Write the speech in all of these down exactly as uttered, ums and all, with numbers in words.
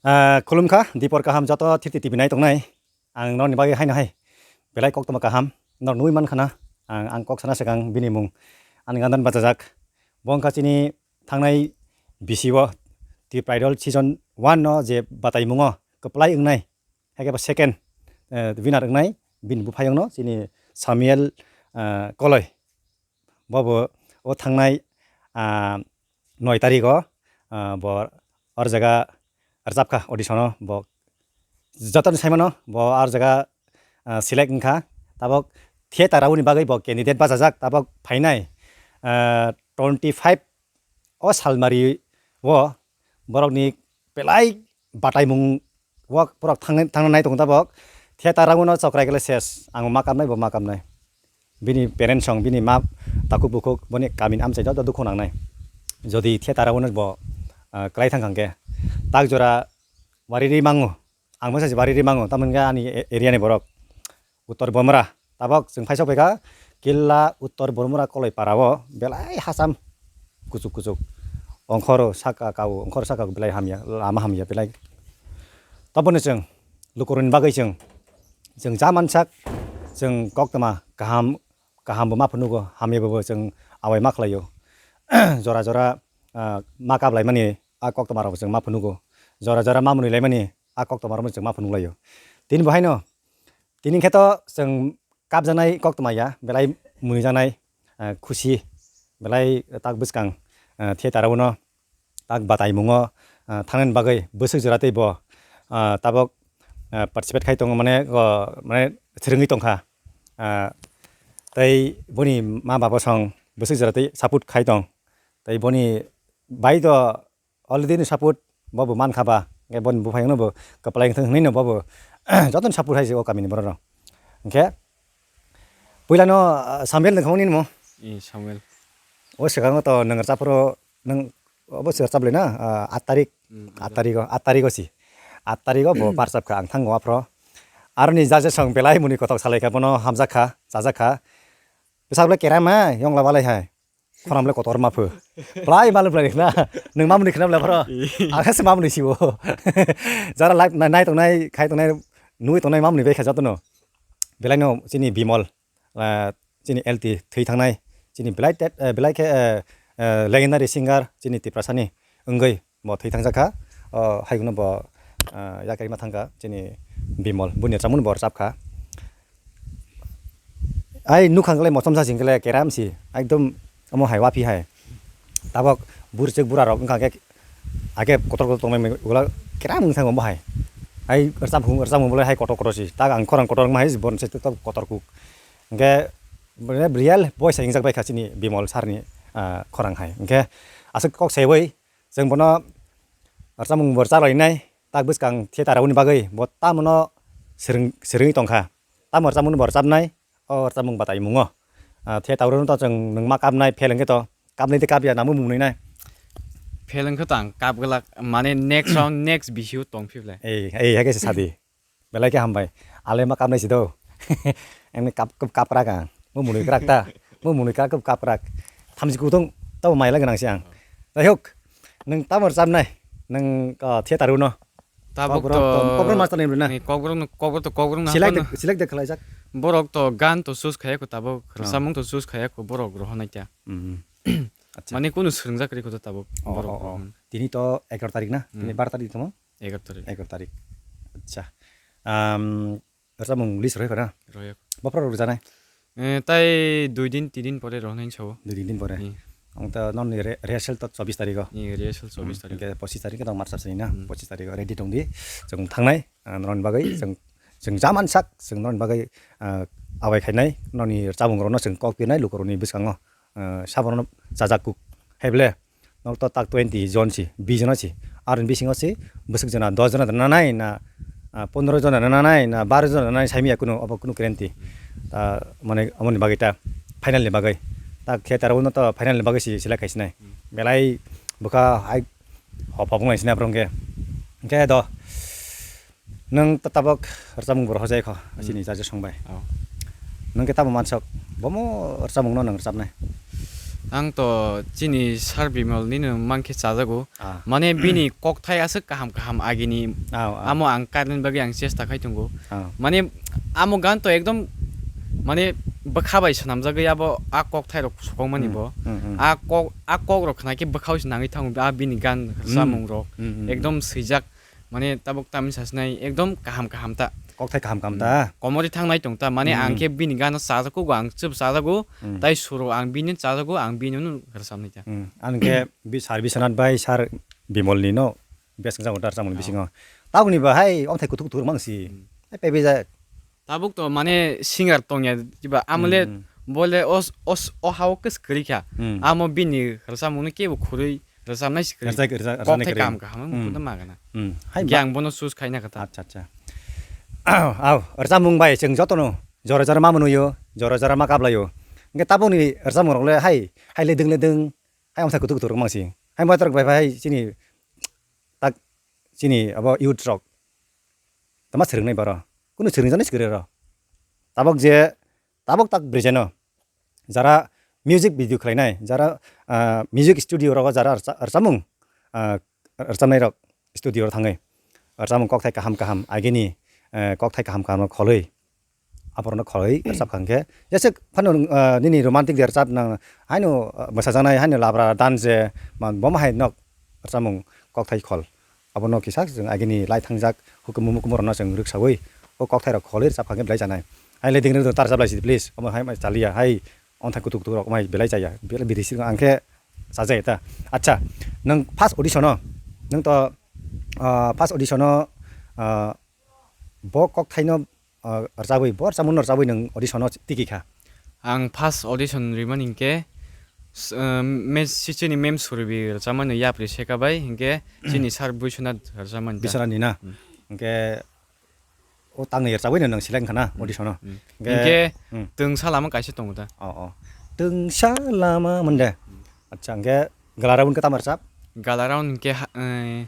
Ah, khulumkha, dipor kaham joto thirty T V nai tongnai. Ang norokni bagwi haino hai belai koktwma kaham. Norok nugwi mankha na, ang, ang kok sana swkang bini mung. Ani gandan bachajak. Bo wngkha chini thangnai bisi o Tripura Idol season one no je bataimungo kwplai wngnai. Haikhe bo second, eh, winner wngnai bini buphayungno chini Samuel, ah, Koloi. Bo bo o thangnai, ah, noi tarikh o, ah, bo or jaga rwchapkha audition o, bo jotono saimano bo or jaga, ah, select wngkha. Tabok theater aboni bagwi bo candidate bachajak, tabok phainai, ah, twenty five o salmari o borokni belai bataimung o borok thangna, thangna nai tongo tabok. Theater rangno chokrai khe ses, ang ma kamnai, bo ma kamnai. Bini parents song, bini ma takhuk bukhuk, boni kamini amchai joto dukhu nangnai. Jodi theater rangno bo, ah, kwlai thang kha hwnkhe, tak jora wari ri mango, ang masa wari ri mango, tamoni khe ani e-, area ni borok. Uttor Bomra. Tabok chwng phaisa phaikha Killa Uttor Bomra Koloi para o belai hacham kuchuk kuchuk. Ongkhoro saka kao, ongkhoro saka belai hamya, lama hamya belai. Taboni chwng lukurokni bagwi chwng, chwng ja mansak, chwng koktwma kaham, kaham bo ma phunugo, hamya bo chwng awai ma khlaio. Jora jora, ah, ma kaplaimani a koktwma rok chwng ma phunugo. Jora jora ma mwnwi laimani a koktwma rok chwng ma phunuk laio. Tini bo haino Tini khe to chwng kapjaknai koktwma ya, belai mwnwi jaknai, eh, khusi, belai tak bwskang, eh, theater o no, tak bataimungo, eh, thangnani bagwi bwswk jora tei bo, eh, tabok, eh, participate khai tongo, mane, o, mane, swrwngwi tongkha. Eh, tei boni ma baba song bwswk jora tei support khai tong. Tei boni bai do already ni support bo bo mankha ba, hwnkhe boni buphayungno bo kwplai wngthang hwnwi no bo bo jotono support hai se o kamini borok rok. Hwnkhe puila no, ah, Samuel nung khamani nimo? I Samuel. O swkango to nung rwchapro nung obo se rwchap le na, ah, aat tarik, Hmm, aat tarik o, aat tarik o si. Aat tarik o bo barchap kha ang thango aphro. Aroni jaje song belai muni kotok salai kha bono hamjak kha, chajak kha. Bwsak le keram hai, yongla balai hai. Khonam le kotor ma phu. Plai malu plai na. Nung mamuni khna bla pharo. Ih. Ang se mamuni sibo. Jara live nai, nai tongnai, khai tongnai, nui tongnai mamuni bai kha jotono. Belai no chini Bimol, ah, chini L T thwi thangnai. Chini belai tet, eh, belai khe, eh, eh, legendary singer chini Tiprasani wngwi. Bo thwi thangsa kha, o, haikhe no bo, ah, yakarima thangkha, chini Bimol, buini rwchapmung bo rwchap kha. Ai nukha hwnkhe mosom sa sing khe keram si, ekdom omo hai wapi hai. Tabok bwrwchwk bura rok wngkha khe, age kotor kotor tongmani ulo keram wng thangma bo hai. Ai rwchapmung, rwchapmung bolai hai kotor kotor si, tak ang khorang kotor wngma hai, bo se tok kotor kuk. Hwnkhe, real voice hai wngjak bai kha chini Bimol sir ni, ah, khorang hai. Hwnkhe, aswk kok saiwi, Chwng bono rwchapmung bo rwchap lainai, tak bwskang theater aboni bagwi bo tamo no swrwng-, swrwngwi tongkha. Tamo rwchapmung bo rwchapnai, o rwchapmung batai mungo. Ah, theater o to chwng nwng ma kapnai, fail hwnkhe to kapnai tei kapya nangma mwnwi nai. Fail hwnkhe to ang kap glak, mane next round, next bisi o tong phi belai. Ei, ei, hai khe se sadi. Belai khe hambai. Ale ma kapnai si do. Emni kap, kap, kaprak ang. Mo mwnwi krak ta. Mo mwnwi krak, kap, kaprak. Thamchi kutung tabo maila gwnang si ang. Jai hok. Nwng tamo rwchapnai. Nwng, ah, theater uno. Tabuk Kokborok to, to, Kokborok master ni na. Ni Kokborok no, Kokborok to, Kokborok no Select hapano. De, select de khlaijak. Borok to gan to choose khaya ko tabuk. Oh. Rwchapmung to choose khaya ko borok rohonai kya. Mm. Acha. Mane kunu swrwngjak ri ko to tabuk. Oh, borok oh, oh. Rohon. Tini to egaroh tarik na? Tini Hmm. Baro tarik tamo? Egaroh tarik. Egaroh tarik. Acha. Am, rwchapmung list rwkha na? Rwyak. Bophro rwjaknai? Eh, tai dui din, tin din pore rwnai sao. Dui din, tin pore. Hmm. Ang ta non re-, rehearsal to chobbish tarikh o. Hmm, rehearsal chobbish tarikh. Hmm, hwnkhe pochis tarikh to March sini na. Hmm. Pochis tarikh o ready tongdi. Chwng thangnai, ah, norokni bagwi, chwng, chwng jaman sak, chwng norokni bagwi, ah, abai khainai, noni rwchapmung rokno chwng kok pinai, lukurokni bwskango. Ah, sabono chajak kuk. Hai ble? Nok to tak twenty jon si, bish jona si. Aroni bisingo si, bwswk jona dos jona rwna nai na, ah, pondro jona rwna nai na, baro jona rwna nai saimanya kunu, obo kunu guarantee. Ta, mane, amoni bagwi ta, final ni bagwi. Ta khe tara uno to final ni bagwi si select khai sinai. Hmm. Belai bwkha hai hop hop wng lai sinai aphuru hwnkhe. Hwnkhe do. Nwng ta-, tabok rwchapmung bo rohorjai kho, hmm, chini Jaja Song bai. Oh. Nwng khe tamo mansok, bomo rwchapmung no nwng rwchapnai? Ang to chini Sir Bimal nino mankhe chajago. Ah. Mane bini kokthai aswk kaham kaham agini. Ah, ah. Amo ang karni bagwi ang chesta khai tongo. Ah. Mane amo gan to ekdom mane bwkha bai swnamjagwi abo a kokthai rok sokokmani Hmm, bo. hmm, hmm. A kok, a kok rok khna khe bwkhao se nangwi thango a bini gan Hmm. rwchapmung rok. Hmm, hmm, hmm. Ekdom swijak. Mane tabuk tamni sasinai ekdom kaham kaham ta. Kokthai kaham kaham ta. Hmm. Komori thangnai tong ta. Mane Hmm, ang hmm. khe bini gano chajago, ang chwb chajago, Hmm. tai suro ang bini chajago, ang bini no rwchapnai ta. Hmm. Ang khe bi Sir Biswanath bai Sir Bimal ni no best jang dar chamung Ah. bisingo. Tabuk ni ba hai omthai kutuk kutuk mang si. Hmm. Hai pebe ja. Tabuk to mane singer tongya diba amle Hmm. bole os, os, o hao kis kwrwi kha. Hmm. Amo bini rwchapmung no kebo khurwi Rwchapnai se kwrwi. Rwchap-, rwchap-, rwchapnai Kokthai kwrwi. Kaham kaham wng Hmm. Buddha magana. Hmm. Hai Hingke ba- ang bono choose khaina kha ta. Acha, acha. Aw, rwchapmung bai chwng jotono jora jora ma mwnwi o, jora jora ma kablai o. Hingke tabukni rwchapmung rok le hai, hai ledwng ledwng, hai omsa kutuk kutuk rok mang si. Hai motor bai bai hai chini tak chini abo youth rok. Tama swrwngnai boro. Kunu swrwngjaknai se kwrwi oro. Tabuk je, tabuk tak bwrwi jeno. Jara music video khlainai, jara, ah, music studio rogo jara rwcha-, rwchapmung, ah, rwchapnai rok studio ro thangwi. Rwchapmung kokthai kaham kaham, agini, eh, kokthai kaham kaham no kholwi. Aborokno kholwi rwchapkha hwnkhe. Jese phano, ah, nini romantic de rwchap nang, haino, ah, bwsajaknai, haino labra dan je, man, bomo hai nok rwchapmung kokthai khol. Abono kisa chwng agini lai thangjak hukumu mukumu rokno chwng rwksawi o kokthairok kholwi rwchapkha khe belai chanai. Hai le dingni tar chablai si please. Omo hai mai chaliya hai onthai kutuk kutuk rok mai belai chaya. Belai bidisi ang khe chajai ta. Acha, nwng first audition o nwng to, ah, first audition o, ah, bo kokthaino ah, rwchabwi, bo rwchapmungno rwchabwi nwng audition-o tiki kha? Ang first audition rimani hinkhe, s-, ah, me-, si-, chini mem Suribi rwchapmani yapri seka bai, hinkhe chini sir Buiswanath rwchapmani ta. Biswanathni na? Hmm. Hinkhe o tangni rwchabwino nwng select wngkha na Hmm. audition-o? Hmm. Hinkhe Hinkhe hmm. Twngsa lama kaisa tongo ta. Oh, oh. Twngsa lama mande. Hmm. Acha, hinkhe Galarao hinkhe tamo rwchap? Galarao hinkhe ha-, eh,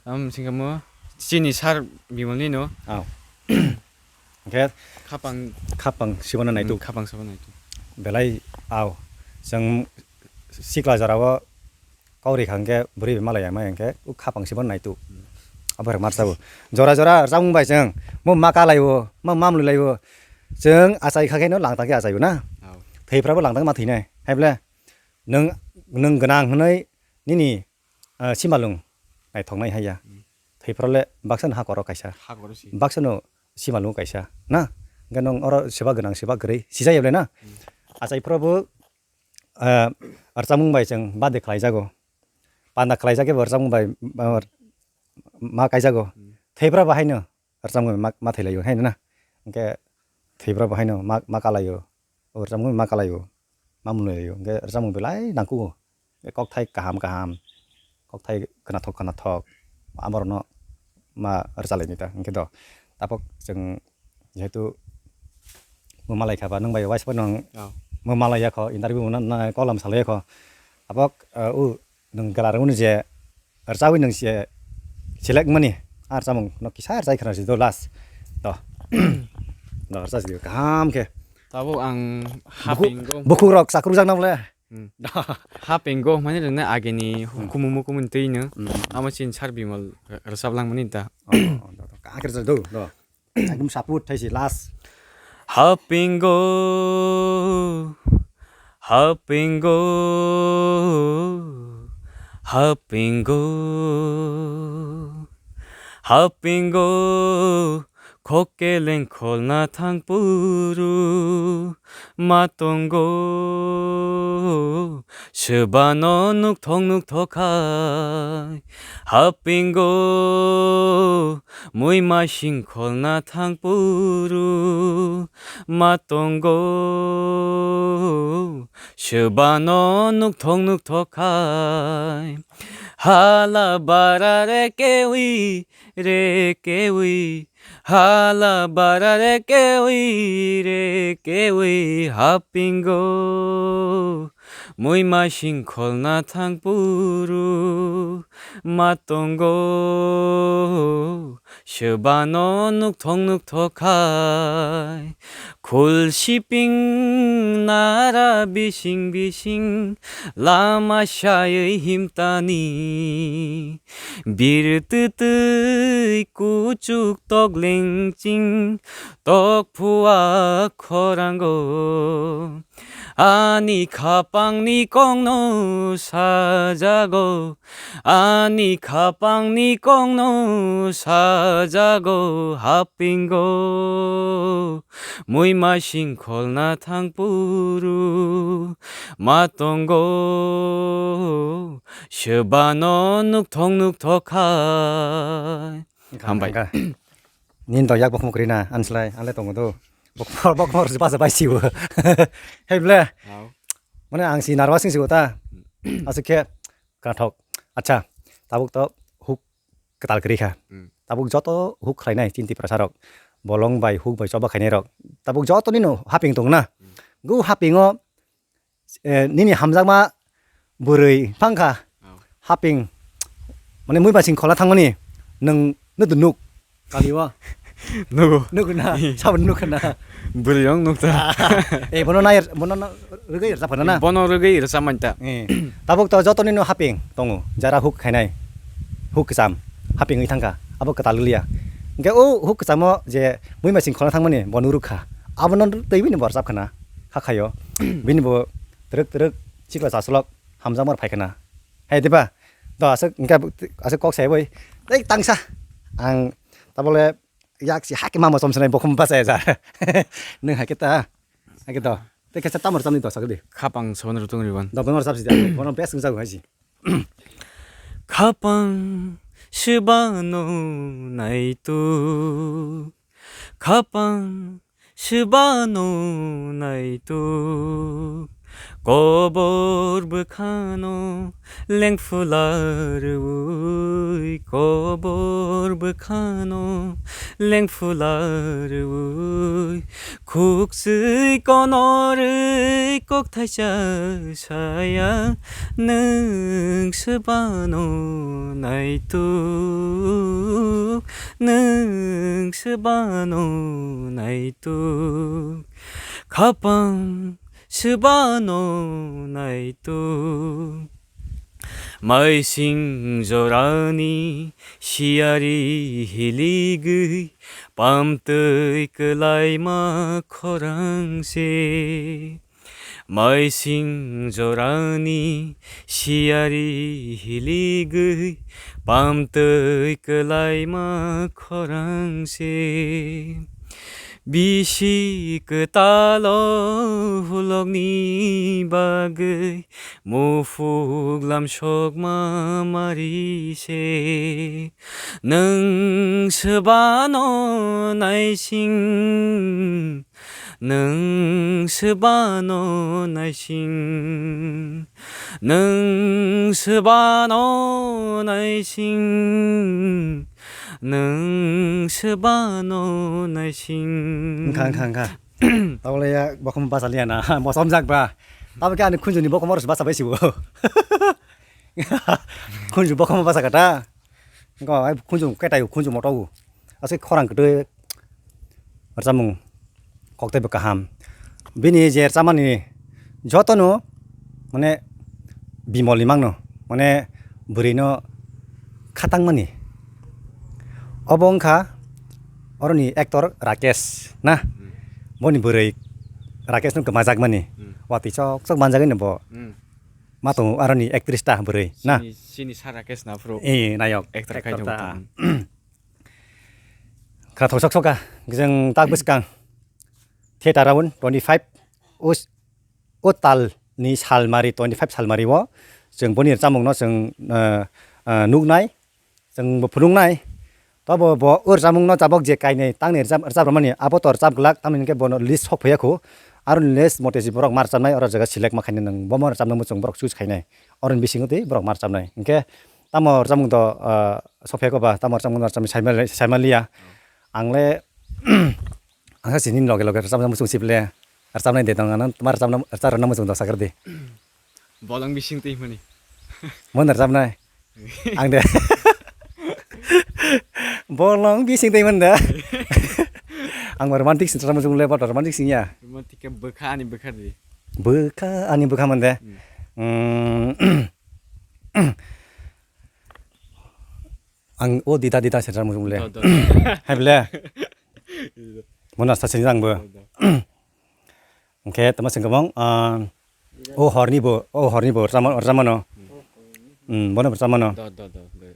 tamo singkamo chini sir Bimalni no. Aw. Hinkhe khapang khapang sibana naitu. Hmm, khapang sibana naitu. Belai aw. Chwng sikla jorao kauri kha hinkhe bwrwi bai malaya ma hinkhe u khapang sibana naitu. Hmm. Abo rwmarsabu. Jora jora rwchapmung bai chwng mo ma kalaibo, ma mamlwi laibo. Chwng achai kha khe no langtang khe achaibo na. Aw. Thwiphrabo langtang ma thwinai. Haible nwng, nwng gwnang hwnwi nini, ah, simalwng naithoknai haiya. Hmm. Thwiphro le baksano hakoro kaisa. Hakoro si. Baksano simalwng kaisa, na? Hwnkhe nwng oro seba gwnang, seba kwrwi, sijak ya ble na? Hmm. Achai phrobo, ah, rwchapmung bai chwng bade khlaijago. Panda khlaijak khe bo rwchapmung bai, ah, ma kaijago. Hmm. Thwiphro bo haino rwchapmung ma, ma thailaio, haino na? Hinkhe thwiphro bo haino ma, ma kalaio. O rwchapmung ma kalaio, ma mwnwi laio, hinkhe rwchapmung belai nangkugo. Kokthai kaham kaham, kokthai khwnathok khwnathok, aborokno ma rwchalaini ta, hinkhe do. Tabok chwng jehetu mwmalai kha ba, nwng bai uaisa phano ang Oh. mwmalai ya kho, interview na, na call lam salai ya kho. Tabok, uh, u Nwng galarwngmani je rwchawi nwng se select mani, a rwchapmung no kisa rwchai khwna si do last. Do. Do rwchasi kaham khe. Tabuk ang Bukhu-, hapingo. Bukhuk rok chakrujak na bole. Hmm. Hapingo mani rwna agini Hmm. hukumu mukumu twi no. Hmm. Amo chini sir Bimal rwchap langmani ta. Oh, oh, do, do. Kha khe rwchak do, do. Ekdom support thaisi last. Hapingo, hapingo, hapingo, hapingo, khokeleng kholna thangphuru ma tongo. Swbano nukthok nukthok khai hapingo, muima singkholna thangphuru ma tongo. Swbano nukthok nukthok khai hala bara re kewi, re kewi, hala bara re kewi, re kewi hapingo. Muima singkholna thangphuru ma tongo. Swbano nukthok nukthok khai Khul siping nara bising bising lama sayui himtani. Bir twtwi kuchuk tok lengching tok phua khorango. Ani khapangni kongno sajago, ani khapangni kongno sajago, hapingo. Muima singkholna thangphuru ma tongo, sebano nukthok nukthok khai. Hambai. Nini to yak bokhorok kwrwi na, anslai, anle tongo do. Bokhorok, bokhorok se basa bai siwo. Hei ble. Hao. Mane ang si narwasing siwo ta. Aswk khe kwnathok. Acha, tabuk to huk kwtal kwrwi kha. Hmm. Tabuk joto huk khlainai chini Tiprasa rok. Bolong bai huk bai choba khainai rok. Tabuk joto nino haping tong na. Hmm. Gu hapingo eh, nini hamjakma bwrwi phangkha. Oh. Haping, mane, muiba sing khola thangmani, nwng nudu nuk, kami o. Nugo. Nugo na, sabun nuk na. Bwrwi ang nuk ta. Eh, bono nai, bono na, rwgwi rwchap khana na. Bono rwgwi rwchap man ta. Eh, tabuk to joto nino haping tongo, jara huk khainai, huk kwcham, haping wi thangkha, abo kwtal liya. Hwnkhe o huk kwchamo je muiba sing khola thangmani, bo nuruk kha. Abono twi bini bo rwchap khana. Hakhaio. Bini bo twrwk twrwk chikla chaslok hamjakmar phai khna. Hai diba? Do aswk hwnkhe aswk kok sai bai. Tei tangsa. Ang tabole yak si hake mama chom sanai bokhum bachai ja. Nwng hake ta. Hake do. Tei kesa tamar chamni do sakdi. Khapang sono rutung riban. Do bono rwchap si da. Bono best wngjago hai si. Khapang swbano naitu. Khapang swbano naitu, kobor bwkhano lengphula rwui, kobor bwkhano lengphula rwui, khuk swi konorwi kokthaisa saya, nwng swbano naitu. Nwng swbano naituk, khapang swbano naituk. Maising jorani siyari hiligwi, pamtwi kwlaima khorang se. Maising jorani siyari hiligwi, pamtwi kwlaima khorang se. Bisi kwtalo hulokni bagwi, muphuk lamsokma mari se. Nwng swbano naising, nwng swbano naising, nwng swbano naising, nwng swbano naising. Wngkha, wngkha, wngkha. Tabole ya bokhum basa liya na, bo somjak ba. Tabo khe ani khunjuni bokhum oro basa bai sibo. Khunju bokhum basa kata. Wngkha, ai khunju ketai khunju moto. Aswk khorang kwtwi rwchapmung kok teibo kaham. Bini je rwchapmani jotono, mane, bimolni mangno, mane, bwrwino khatangmani. Obo wngkha oroni actor Rakesh, na? Hmm. Boni bwrwi Rakeshno kwmajakmani. Hmm. Watwi chok chok manjagwino bo. Hmm. Ma tongo aroni actress ta bwrwi, na? Chini, chini sa Rakesh na phuru. Eh, nayok. Actor khai tongo ta. Khwnathok sok soka, jeng tak bwskang theater round twenty five, o, o tal ni salmari, twenty five salmari o, jeng boni rwchapmung no jeng, eh, eh, nuknai, jeng bo phunuknai. Tobo bo o rwchapmung no tabok je kainwi tangni rwchap, rwchap rwmani, abo to rwchap glak, tamni hwnkhe bono list sok phaiya khu. Aroni list mote si borok ma rwchapnai, oro jaga select ma khainai nwng, bomo rwchapnai muchung borok choose khainai. Oroni bisingo twi borok ma rwchapnai. Hwnkhe tamo rwchapmung do, ah, sok phaiya kho ba, tamo rwchapmung do rwchapnai saimali-, saimaliya. Ang le, ang sa sini loge loge rwchapna muchung sip le, rwchapnai de tong, ano tma rwchapna, rwchap rwna muchung do sakar di. Bolong bising twi mani. Mon rwchapnai. Ang de. Bolong bising twi man da. Ang romantic sing tara mujung le, but romantic sing ya. Romantic ke bwkha ani bwkha di. Bwkha ani bwkha mande. Hmm. Hmm. Ang o dita dita sing tara mujung le. Do, do. Hai bele. Mona sa sing ang bo. Do, do. Oke, tama sing kebong. Ah, o horni bo, o horni bo rama, ramano. Hmm, bono rama no. Do, do, do, do.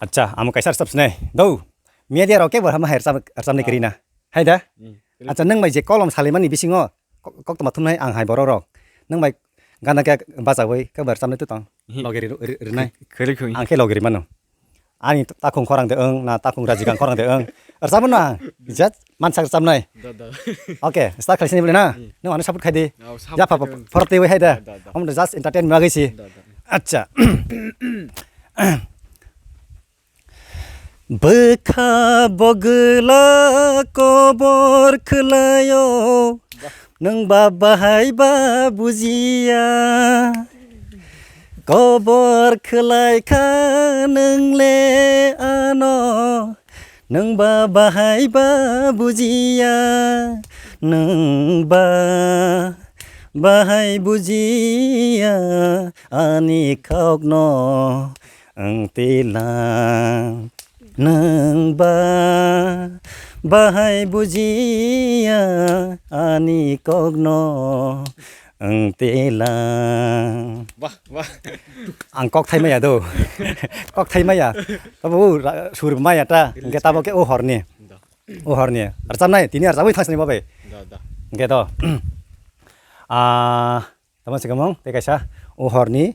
Acha, amo kaisa rwchap sinai. Do. Media rok ke bo hama hai rwchap, rwchap ni kiri na. Hai da? Hmm. Acha, nang bai je kolom salimani bisingo ko-, kok toma thumnai ang hai borok rok. Nang bai gana ke bachawi ke bar chamnai tu tong. Hmm. Logi ri-, ri-, rinai. Khwrwi khwrwi. Ang ke logi ri mano. Ani takhung khorang de ong, na takhung rajigang khorang de ong. Rwchapno ang. Jat mansak rwchapnai. Da, da. Oke, start khaisini bole na. Hmm. Nang ano support khai di. Oh, support ya pha khai di. Phorte wai hai da. Da, da, da. Omo just entertainment bagwi si. Da, da. Acha. Bwkha bogwla kobor khwlaio, nwng ba bahai ba bujiya. Kobor khwlai kha nwng le ano, nwng ba bahai ba bujiya, nwng ba bahai bujiya ani khokno. Ang tila nwng ba bahai bujiya ani kokno ang tila. Wah, wah. Ang kok thai maya do. Kok thai maya. Tabo ra-, sur maya ta. Hingke tabo ke o horni. Da. O horni. Rwchapnai, tini rwchapwi thangsani babai. Da, da. Hingke to. Ah, tamo se kamong, te kaisa. O horni.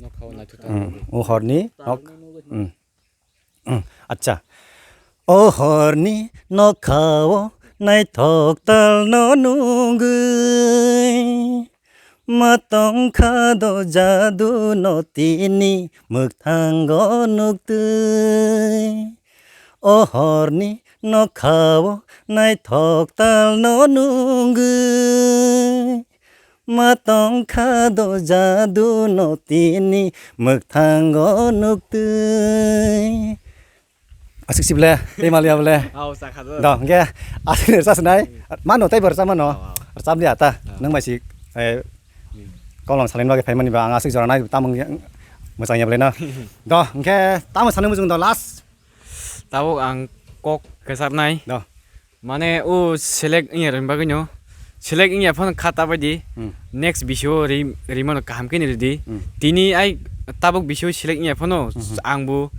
Nokhao naithothok. Hmm. O horni. Nok. Hmm. Hmm. Acha. O horni nokhao naithok talno nugwi. Ma tongkha do jadu no tini mwkthango nuktwi. O horni nokhao naithok talno nugwi. Ma tongkha do jadu no tini mwkthango nuktwi. Asik sibole, tei malia bole. Au, sakha do. Do, hingke asik ni rwchap sinai. Mano, tei bo rwchap mano. Au, au. Rwchap liya ta. Au. Nang bai si, eh, hmm, kolom salin bagwi phaimani ba, ang asik jora nai, tamung ya, mwchang ya bole na. Do, hingke tamo sanai mujung do last. Tabuk ang kok kwchapnai. Do. Mane o select wngya rwni bagwino, select wngya phano kha ta baidi. Hmm. Next bisio ri-, rimano kaham khe ni rwdi. Hmm. Tini ai tabuk bisio select wngya phano, hmm, hmm, ang bo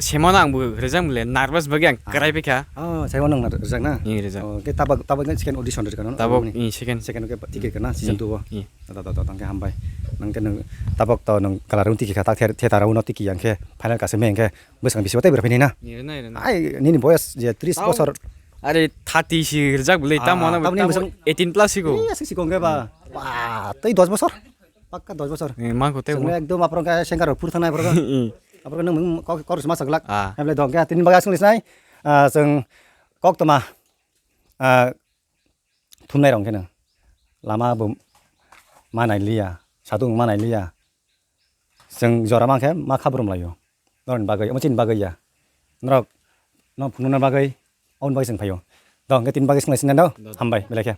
semano ang bo rwjak mole nervous bagwi ang, ah, kwrai phaikha. Oh, sai mano nang rwjak na? Ni rwjak. Oh, ke tabuk, tabuk nang second audition rwjak na? Tabuk, hmm, second. Second ke ticket kana season two o. Hmm. Da, da, da, tangke hambai. Nang ke nang tabuk to nang kalar un tiki kha tak the-, theater uno tiki yang khe final kaisa meng khe bwsang bisi tei beraphi na? Ni rwnai, rwnai. Ai, nini boyas je tris bosor. Are thirty si rijak bwle, ah, tamo na, tamoni tamo bwsang eighteen plus si ko. Iya, si, si kong ke ba. Hmm. Wah, tei dos bosor. Pakka dos bosor. Eh, ma ko tei. Ekdom aphro ke sengkar phur thanai aphro. Hmm. Aphro nang kok, kok sma saglak. Ah. Hemle dong ke tin baga sung lisnai. Ah, sung kok toma. Ah, thumnai rong khe no lama bo manai liya, sadung manai liya. Chwng jora mankhe ma khabrum laio. Norokni bagwi, omo chini bagwi ya. Norok no phunukna bagwi, oboni bagwi chwng phaio. Do, hwnkhe tini bagwi swnglaisina do. Do, do. Hambai, belai khe.